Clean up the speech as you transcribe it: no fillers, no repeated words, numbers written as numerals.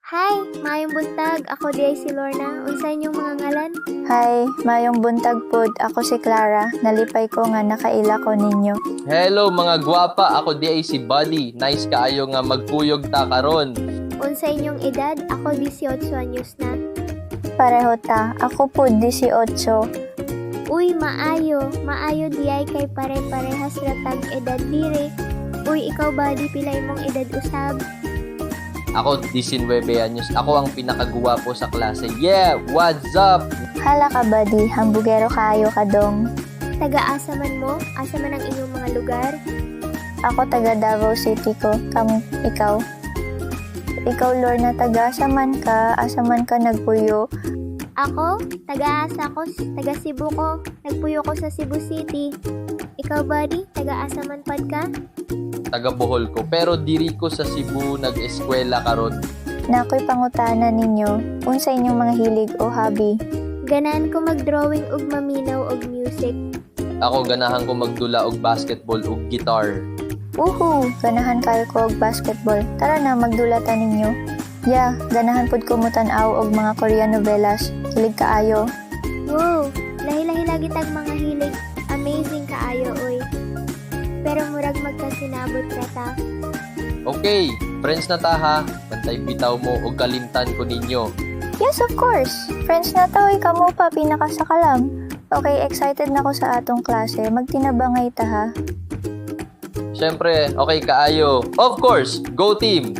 Hi, maayong buntag. Ako diay si Lorna. Unsa inyong mga ngalan? Hi, maayong buntag pod. Ako si Clara. Nalipay ko nga nakaila ko ninyo. Hello, mga gwapa, ako diay si Buddy. Nice kaayo nga magkuyog ta karon. Unsa inyong edad? Ako 18 anyos na. Pareho ta. Ako pod 18. Uy, maayo. Maayo diay kay pare-parehas ra tag edad dire. Uy, ikaw, Buddy, pila imong edad usab? Ako 19 anyos. Ako ang pinakaguwapo sa klase. Yeah, what's up? Hala ka, Buddy. Hambugero kaayo ka dong. Taga-asa man mo? Asa man ang inyong mga lugar? Ako taga Davao City ko. Kamo, ikaw? Ikaw, Lorna, taga asa man ka? Asa man ka nagpuyo? Ako, taga-asa ko, taga Cebu ko. Nagpuyo ko sa Cebu City. Ikaw, Buddy, taga-asa man pad ka? Taga Bohol ko. Pero diri ko sa Cebu nag-eskwela karon. Naa ko'y pangutana ninyo. Unsa inyong mga hilig o hobby? Ganahan ko mag-drawing ug maminaw og music. Ako, ganahan ko magdula og basketball ug guitar. Woohoo! Ganahan kayo ko og basketball. Tara na, magdula ta ninyo. Yeah, ganahan pud ko mutan-aw og mga Korean novelas. Kilig kaayo. Wow, lahi-lahi lagi tag mga hilig. Amazing kaayo oy. Pero murag magkasinabot ra ta. Okay, friends na ta ha. Bantay bitaw mo og kalimtan ko ninyo. Yes, of course. Friends na ta oy, kamo pa pinakasakalam. Okay, excited na ko sa atong klase. Magtinabangay ta ha. Syempre, okay kaayo. Of course, go team!